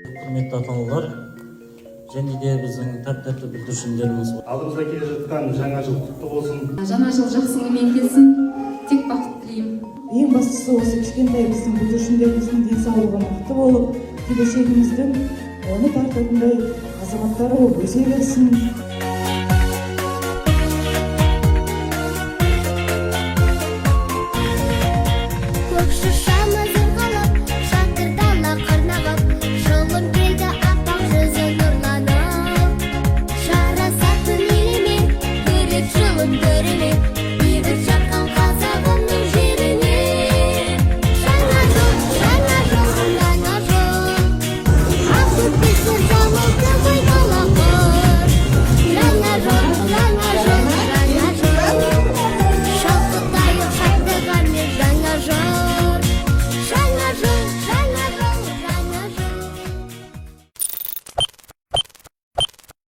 Құрметті ата аналар және де біздің тәп тәтті бүлдіршіндеріміз! Алдымызда келе жатқан жаңа жыл құтты болсын! Жаңа жыл жақсы оймен келсін, тек бақыт тілеймін. Ең бастысы, осы кішкентай біздің бүлдіршіндеріміздің денсаулығы мықты болып, келешегіміздің үміт артатындай азаматтары болып өсе берсін.